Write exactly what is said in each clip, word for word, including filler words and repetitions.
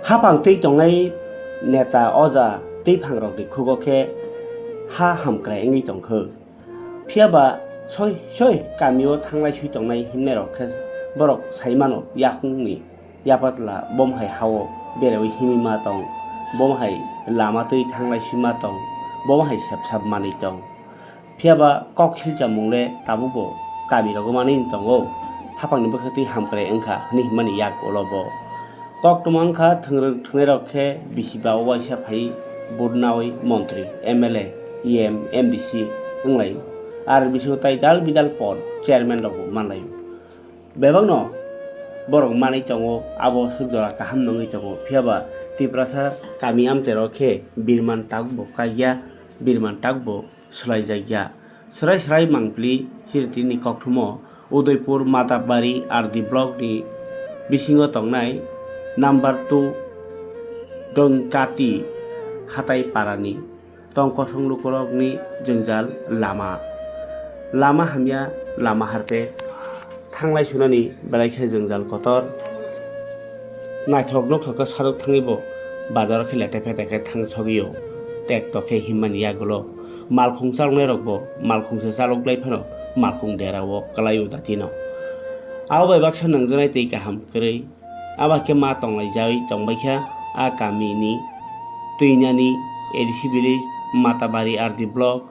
Hapang twi tongnai neta oja twi phangrokni khugo khe ha hamkrai wngwi tongkha. Phiya ba soi soi kamio thanglai sui tongnai himnairok khe borok sai mano, yakungni yapatla bomo hai hao bereui himwi ma tong, bomo hai lama twi thanglai sui ma tong, bomo hai sepsap manwi tong. Phiya ba kok silchamung le tabukbo kamirogo manwi tongo, hapangni bwkhaktwi hamkrai wngkha hwnwi himmani yak ulo bo. Koktwma wngkha thwngrwng thwngnairok khe bisi ba uaisa phai vote naui montri, M L A, E M, M D C wnglaio. Ar bisingo tai dal bidal pod chairman rokbo manlaio. Bebakno borok manwi tongo, abo suk jora kaham nungwi tongo. Phiya ba Tiprasa kami amchairok khe birman takbo kaikya, birman takbo swlaijakya. Swrai swrai mangpili chini tini kokthumo Udaipur Matabari R D block ni bisingo tongnai number two Dongkati hatai parani tong kosong lukurokni jwngjal lama. Lama hamya, lama harpe thanglai sunani belai khe jwngjal kotor. Naithok nukthok khe saruk thangwi bo bazaro khe lete phete khe thang sogwi o. Tek tok khe himmani yagulo malkhung chaloknai rokbo malkhung se chaloklai phano malkhung dera o kwlai o datino. Abo bai baksa nangjaknai twi kaham kwrwi. Abo khe ma tonglai jaui tongbai kha a kamini twinani A D C village, Matabari R D block,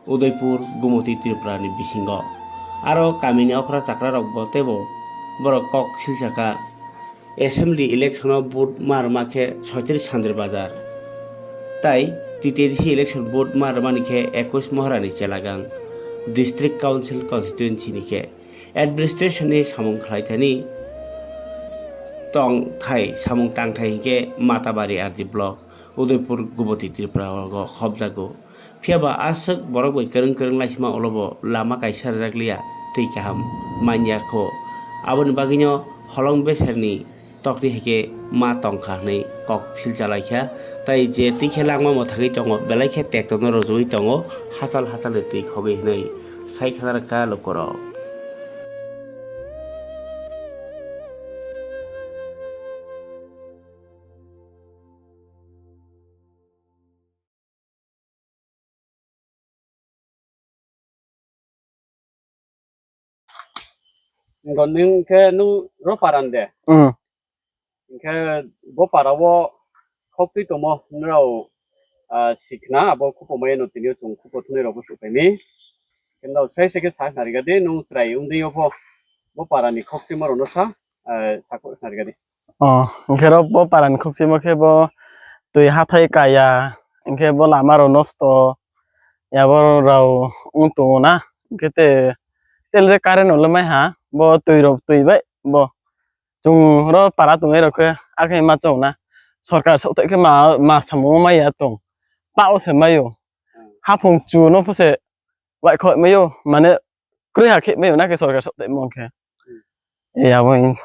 Udaipur, Gumoti Tripura ni bisingo. Aro kamini okra chakra rok bo teibo borok kok silsa kha. Assembly election o vote ma rwma khe soitris Sandir Bazar. Tai T T A D C election vote ma rwmani khe ekwis Moharani Chelagang District Council constituency ni khe administration ni samung khlai thani tong thai samung tang thai hinkhe Matabari R D block, Udaipur, Gumoti Tripura o khopjago. Phiya ba aswk borok bai kwrwng kwrwng laisima ulo bo lama kaisa rwjak liya, twi kaham man ya kho. Aboni bagwino holong beserni tokti hai khe ma tong kha hwnwi kok silcha lai kha. Tai je twi khe langma mwthagwi tongo, belai khe tek tokno rwjagwi tongo, hachal hachal ni twi khogwi hwnwi sai kha rwkha lukurok. Ngo nwng khe nwng ro paran de? Mm. Hinkhe bo para o khok twi tongmo nrao, ah, sikna abo khupomai no tini o chwng khupo thwnai rok bo supai mi. Khe nrao sai sai khe sa khna rwgadi, nwng chwrai wngwi o pho bo para ni khok twima rok no sa, ah, sa khna rwgadi. Oh, hwnkhe ro bo parani khokchimo khe bo twi hathai kaya, hwnkhe bo lama rok nosto, yabo rao wng tongo na, hwnkhe te, tel je current rok le mai ha, bo twi rok twi bai bo. Chwng ro para tongnai rok khe, akhe ma chong na, sorkar sok thai khe ma, ma samung ma ya tong, pa o se mai o, haphung chu no pho se, wai khoi mai o, mane, kwrwi ha khe mai o, na khe sorkar sok thai mong khe. Hmm. E abo in,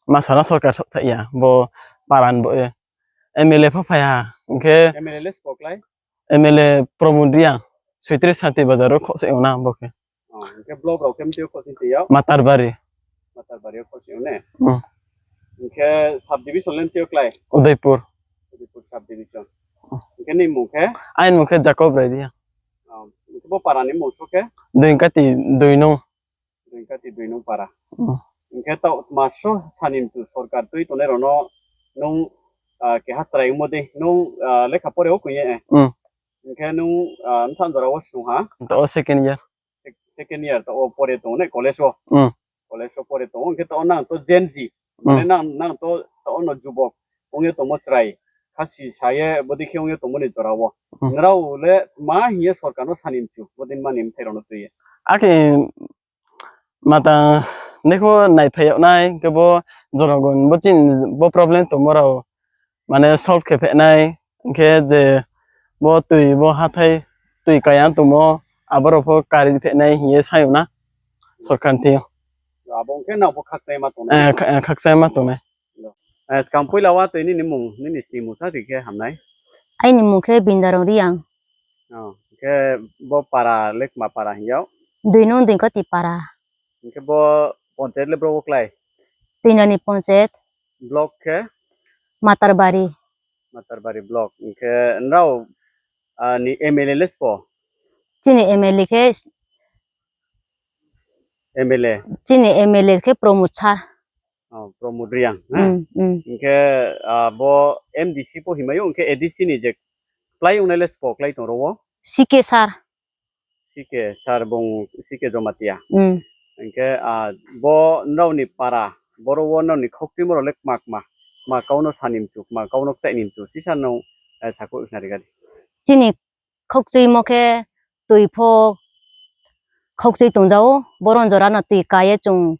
ma sana sorkar sok thai ya, bo paran bo e. M L A pha phai ha, hwnkhe M L A le spoklai? M L A Pramod Reang, soitris Santi Bazar o khosai o na bo khe. Oh, hwnkhe block rok khe mtio khosai twi yao? Matarbari. Matarbari o khosai o ne? Hmm. Hwnkhe sub division le mtio klai? Udaipur. Udaipur sub division. Hmm. Hwnkhe ni mung khe? Aini mung khe Jacob Raidi. Oh, bo para ni mung so khe? Dui kati dui nung. Dui kati dui nung para. Hmm. Hwnkhe to maso sani mchu sorkar twi tongnai rok no nung, ah, keha chwrai wngmo de nung, ah, lekha pore o kung ye. Hmm. Hwnkhe nung, ah, bwsa jora o swng ha? To o second year. Sec-, second year to o pore tongo ne college o. Hmm. College o pore tongo, hwnkhe to nang to Gen Z. Hmm. Mane nang, nang to, to ono jubok wngye tongmo chwrai. Khasi saye bwdwi khe wngye tongmoni jora o. Hmm. Nrao le ma hiye sorkar no sani mchu, bwdwi mani mthai rok no twiye. Akhe mata nekho naiphai yoknai, hwnkhe bo jonogon bo chini bo problem tongma rok mane solve khe phainai, hwnkhe je bo twi bo hathai twi kaya tongmo aborok pho kari phainai hiye sayo na sorkar ni thwiyo. Abo hwnkhe nang bo khakchai ma tongnai? Eh, kha-, eh, khakchai ma tongnai. Eh, swkang puila wa twi nini mung, nini sini mung sa twi khe hamnai? Aini mung khe Bindarong Reang. Oh, hwnkhe bo para le kma para hinjao? Dui nung dui koti para. Hwnkhe bo ponchayat le bro bo klai? Tinani ponchayat. Block khe? Matarbari. Matarbari block. Hwnkhe nrao, ah, ni M L A le spo? Chini M L A khe M L A. Chini M L A khe Pramod sir. Oh, Pramod Reang, na? Mm, mm. Hwnkhe, ah, bo M D C po himayo, hwnkhe A D C ni je klai wngnai le spo klai tong ro? C K sir. C K sir bung C K Jomatia. Mm. Hwnkhe, ah, bo nrao ni para, boro o nrao ni khokchimo rok le kma kma, kma kauno sani mchu, kma kauno kchaini mchu, sisa no, eh, sako wngkha rega di. Chini khokchimo khe twi pho khokchwi tongjago, boron jora no twi kaiye chwng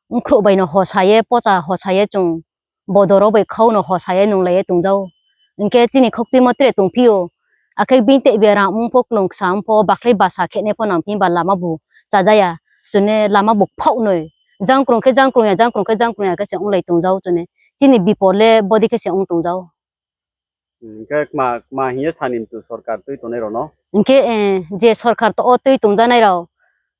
wngkhruh bai no hosaye, pocha hosaye chwng bodoro bai khauno hosaye nunglaiye tongjago. Hwnkhe chini khokchwimo tere tongphio, akhe bini tei bera wngpho, klungsa wngpho, bakhlai basa khene pho nangphi ba lama bo chajaya, chwne lama bo phaunoi, jangkrung khe jangkrung ya, jangkrung khe jangkrung ya khe se wnglai tongjago chwne. Chini bipor le bodi khe se wng tongjago. Hwnkhe kma, kma hiye sani mchu sorkar twi tongnai rokno? Hwnkhe, eh, je sorkar to o twi tongjanai rok,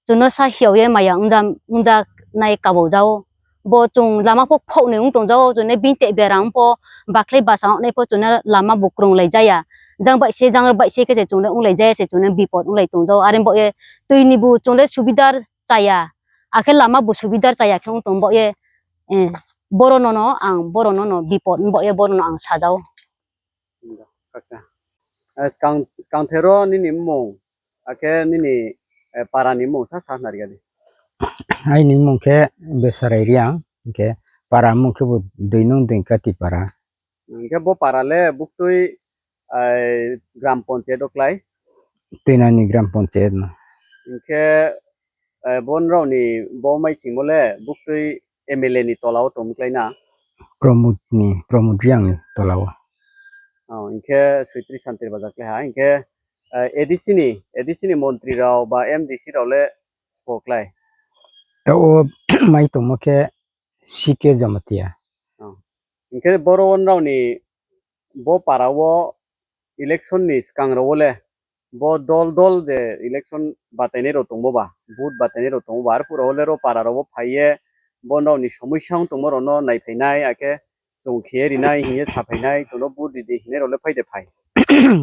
chwngno sa hiyawi maya wngja-, wngjaknai kabau jao. Bo chwng lama pho phaunwi wng tong jao, chwngno bini tei bera wng pho, bakhlai basa wngnai pho chwngno lama bo kwrwng lai jaya. Jang bai se, jang bai se khe se chwngno wng lai jaya se chwngno bipot wng lai tong jao. Are bo ye twi ni bo chwngno subidar chaya. Akhe lama bo subidar chaya khe wng tong bo ye, eh, boro no no ang, boro no no bipot wng bo ye, boro no ang sajao. Acha. Eh, skang, skang thero nini mmung, akhe nini, eh, para ni mmung sa sa narikadi. Aini mmung khe Besarai Riang, hwnkhe para mmung khe bo Dui nung Dui Kati para. Hwnkhe bo para le buktui, eh, gram panchayat o klai? Twinani gram panchayat no. Hwnkhe, eh, bo nrao ni bo mai simo le buktui M L A ni tola o tong klai na? Pramod ni, Pramod Riang ni tola o. Oh, hwnkhe Soitri Santir Bajar klai ha, hwnkhe, eh, A D C ni, A D C ni montri rao ba M D C rao le spo klai? Tao mai tongmo khe C K Jamatia. Oh. Hwnkhe boro o nrao ni bo para o election ni swkang rao le bo dol dol je election batainai rok tongbo ba, vote batainai rok tongbo ba, arphuh rok le ro para rok bo phaiye bo nrao ni somosya wng tongmo rok no naiphainai, akhe chwng khe rinai hinye saphainai, chwngno vote ridi hinai rok le phai de phai?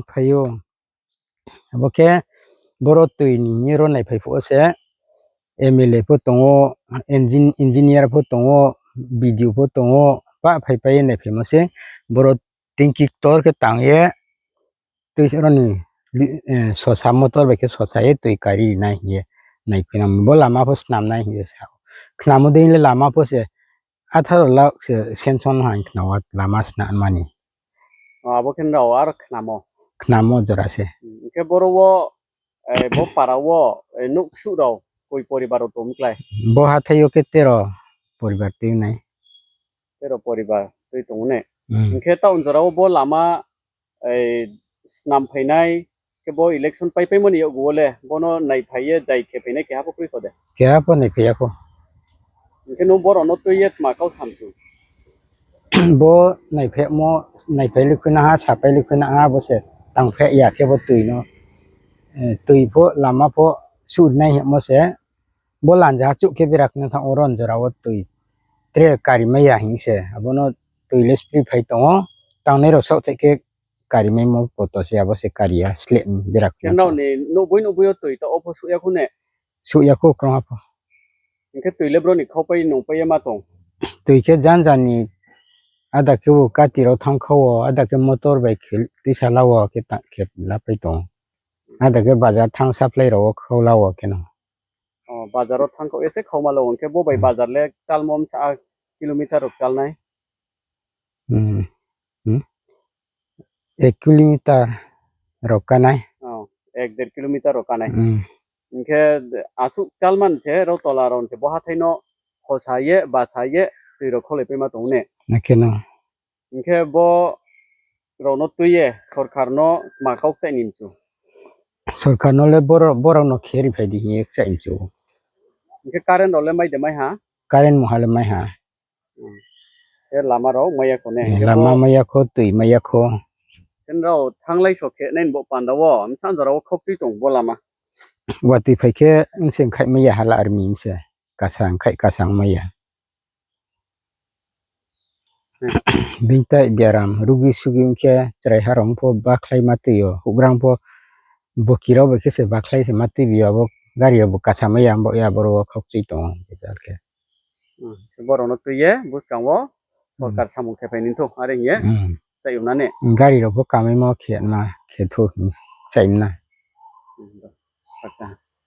Phaio. Abo khe boro twi ni hwnwi ro naiphai phuo se M L A pho tongo, engin-, engineer pho tongo, B D O pho tongo, ba phai phai naiphai mo se boro tingki ktor khe tang ye twi roni, eh, sosa motor bai khe sosa ye twi kari nai hinye naiphai nang bo lama pho swnam nai hinye sa. Khnamo dei le lama pho se atharo lakh se sanction hai khna o lama swnam mani. O, abo khe nrao aro khnamo? Khnamo jora se. Hmm, hwnkhe boro o, eh, bo para o, eh, nuk suk rao koi poribar rok tong klai? Bo hathai o khe tero poribar twi nai. Tero poribar twi tong ne? Hmm. Hwnkhe town jora o bo lama, eh, swnam phainai, khe bo election pai paimani yakgo le, bono naiphaiye jai khe phainai keha pho kwrwi kho de? Keha pho naiphaiya kho. Hwnkhe nwng borokno twiye tma kau samsung? Bo naiphemo, naiphai likhwina ha, sapai likhwina ha, bo se tangphai ya khe bo twi no, eh, twi pho lama pho surnai hemo se. Bo lanja chuk khe berak no thang o ron jora o twi tre kari maya hing se. Abono twi le spri phai tongo. Tangnai rok sok thai khe kari mai mo poto se, abo se kari ya sleh ni berak. Khe no nrao ni nukbui nukbui o twi ta opho suk ya khu ne? Suk ya khu kwrwng apho. Hwnkhe twi le bro ni khau pai nung pai ya ma tong? Twi khe jan jan ni ada khe bo kati rok thang kha o, ada khe motor bai khe twi sala o khe ta khe la pai tong. Ada khe bazar thang supply rok o khau la o khe no. O, bazar o thang kha o ese khau ma lo hwnkhe bo bai bazar le chal mo msa kilometer rok chal nai? Hmm. Hmm. Ek kilometer rok kanai. Oh, ek der kilometer rok kanai. Hmm. Hwnkhe asuk chalman se rw tola rw se bo hathai no khosa ye, basa ye, twi rok kholoi paima tong ne. Nakheno. Hwnkhe bo rok no twi ye sorkar no ma kok chai ni mchu? Sorkar no le borok, borok no kheri phai di hiye chai mchu. Hwnkhe current rok le mai de mai ha? Current muha le mai ha. Hmm. Khe lama rok maya kho ne? Eh, hwnkhe lama bo maya kho, twi maya kho. Khe nrao thanglai sok khe nini bo panda o, msa jora o khokchwi tong bo lama. Watwi phai khe wngse khai maya hala army wngse. Kasang khai kasang maya. Bini tai biaram rugi sugi wngkhe chwrai harok pho bakhlai ma twi o, hugrang pho bwkirok bai khe se bakhlai se ma twi bi o, abo gari rok bo kacha ma ya, ya borok o khok twi tongo hwnkhe. Hmm, borokno twiye bwskango Hmm. sorkar samung khe phaini thung are hiye Hmm. chayunani. Gari rok bo kamai ma khe ma khe thu chayunna. Hmm, acha.